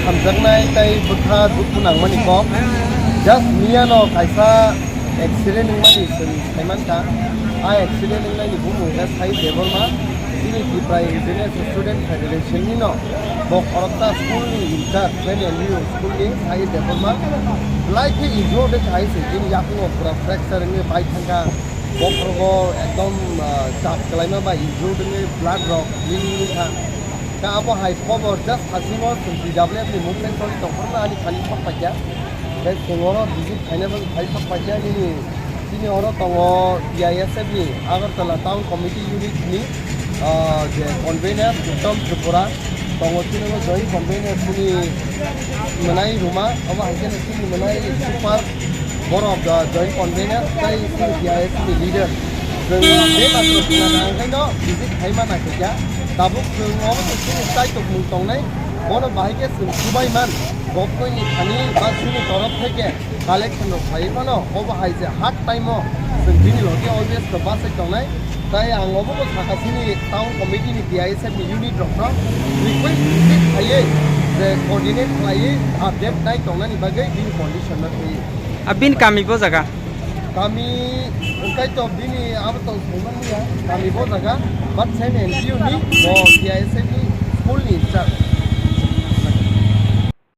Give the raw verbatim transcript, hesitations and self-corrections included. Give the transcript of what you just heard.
Hamjaknai tei bwkha dukhu nangmani kok. Just miyano kaisa accident wngmani chwng saimankha. A accident wngnaini bumung khe Sai Debbarma, chini Tipra Indigenous Student Federation ni no. Bo khoroksa school ni in charge, Saint Andrew school ni Sai Debbarma. Belai khe injured wngkha hai se, chini yakungo pura fracture wngwi bai thangkha. Bokhorogo ekdom, ah, chap kwlaima bai injured wngwi blood rok lili wngkha. Khe abo hai khobor just hachwimo chwng T W F ni movement choli tongphuru ani thani sok paikha. Tei chwng oro visit khaina bagwi phai sok paikha nini. Chini oro tongo T I S F ni Agartala Town Committee Unit ni, ah, je convener Uttom Tripura, tongo chini joint convener chini Mwnai Ruma, obo hai kheno chini Mwnai Super borok, ah, joint convener tei chini T I S F ni leader. Chwng bebak rok khna nang khaino visit khaima naikha. Tabuk chwng obo chini chaitok mung tongnai, bono bahai khe chwng chubai man, government ni thani ba chini torof theke collection rok khlaiwi phano, obo hai je hard time o chwng bini logi always no bachai tongnai. Tai ang obo bo sakha chini town committee ni T I S F ni unit rok no request visit khaiwi je coordinate khlaiwi update nai tongnani bagwi bini condition no thwi. A bini kami bo jaga? Kami wngkai to bini abo tong thangmani ya, kami bo jaga, but same N G O ni bo T I S F ni school ni in charge.